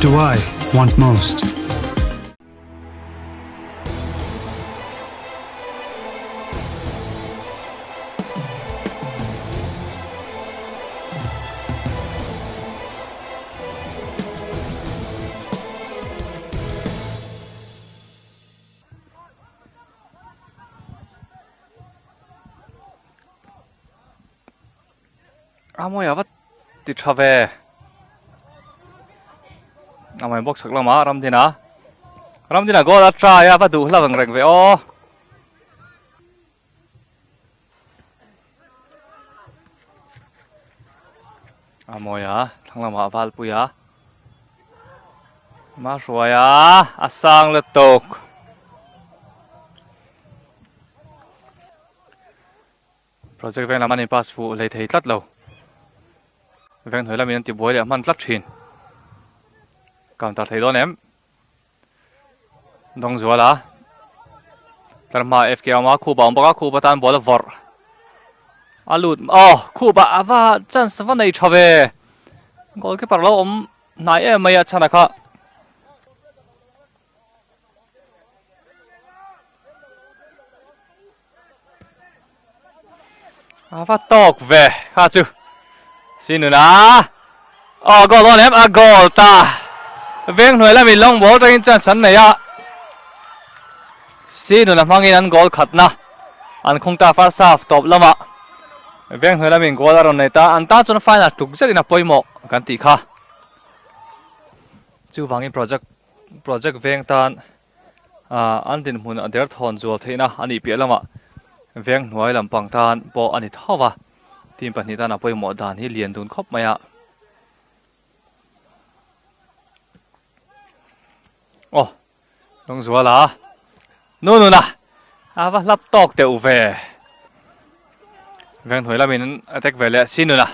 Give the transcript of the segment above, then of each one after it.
do I want most? A mawi a va ti tha ve a mawi bawk chhak lamah Ramdina Ramdina goal a try a va duh hlauh ang reng ve aw. A mawi a thlang lamah valpui a ma hruai a a sang lutuk. Project veng lam an in pass fuh hlei thei tlat lo. Veng hnuai lamin an ti buai leh hman tlat thin. Counter thei dawn em? Dawngzuala tlar hma FK a awm a, Khupa a awm bawk a, Khupa tan ball a vawrh. A lut, oh Khupa a va chance va nei tha ve. Goalkeeper lo awm hnai em mai a chhan a kha. A va tawk ve kha chu Sinuna aw goal dawn em a goal ta veng hnuai lamin long ball atangin chance an nei a Sinuna hmangin an goal khatna an khung ta first half tawp lamah veng hnuai lamin goal a rawn nei ta an tan chuan final tluk zetin a pawimawh kan tih kha chuvangin project project veng tan An dinhmun a derthawn zual theihna a nih piah lamah veng hnuai lampang tan pawh a ni tho va, team pahnih tan a pawimawh dan hi lian dun khawp mai a. Aw, Dawngzuala, nu nuna, a va hlap tawk deuh ve. Veng hnuai lamin attack ve leh si nuna.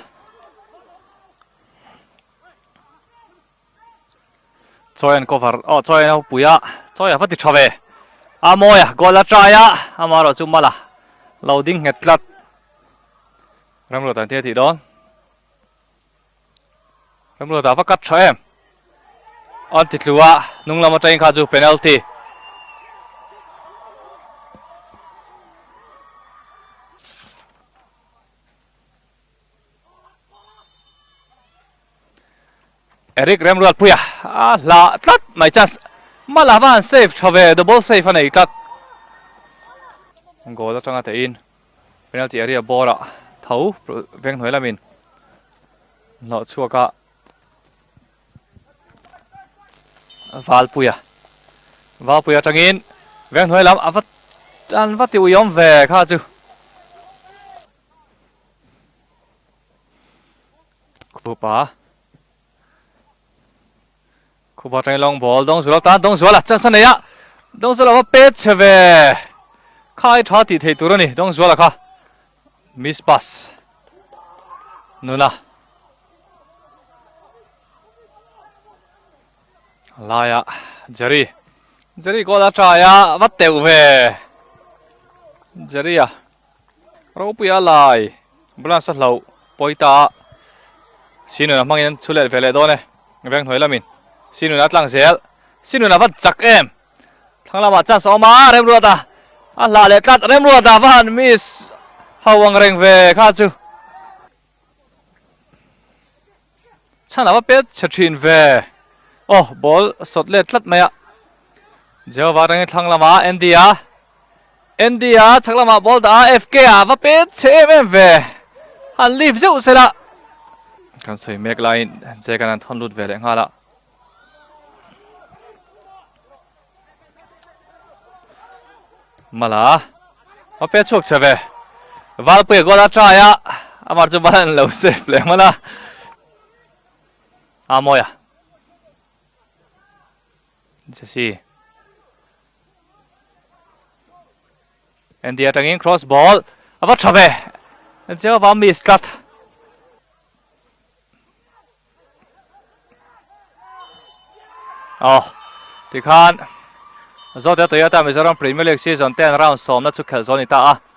Chawi an cover aw chawi an pui a chawi a va ti tha ve a mawi a goal a try a amaherawh chu mala lo ding nghet tlat Remruata an tia tih dawn Remruata va cut tha em an ti tlu a hnung lam atangin kha chu penalty Eric Remruatpuia a hlah tlat mai chance Mala va han save tha ve double save a nei tlat goal atanga te in penalty area bawr ah tho veng hnuai lamin hlawh chhuak a Valpuia Valpuia atangin veng hnuai lam a va an va ti uiawm ve kha chu. Khupa Khupa atangin long ball Dawngzuala tan Dawngzuala chance a nei a Dawngzuala va pet che ve khai tha tih theih tur a ni Dawngzuala kha miss pass nuna laia Jerry Jerry goal a try a va teuh ve Jerry a Ropuia lai ambulance a hlauh pawi ta a, Sinun a hmangin an chhu let ve leh dawn e, veng hnuai lamin Sinun a tlang zel, Sinun a va chak em, thlang lamah chance a awm a, Remruata a hlah leh tlat, Remruata va han miss ho ang reng ve kha chu. Chhan a va pet chhe thin ve. Aw, ball sawt let tlat mai a. Jehovah atangin thlang lamah Andy a. Andy a chhak lamah ball dah a, FK a va pet chhe em em ve. Han leave zeuh se la. Kan sawi mek laiin Jack an an thawn lut ve leh nghal a. Mala a pe chhuak che ve. Valpuia goal a try a, amah chu bal an lo save leh hman a. A mawi a. Jesse. Andy atangin cross ball a va tha ve. Jehovah miss tlat. Aw tikhan Zote Toyota Mizoram Premier League Season 10 round sawmna chu khelh zawh a ni ta a.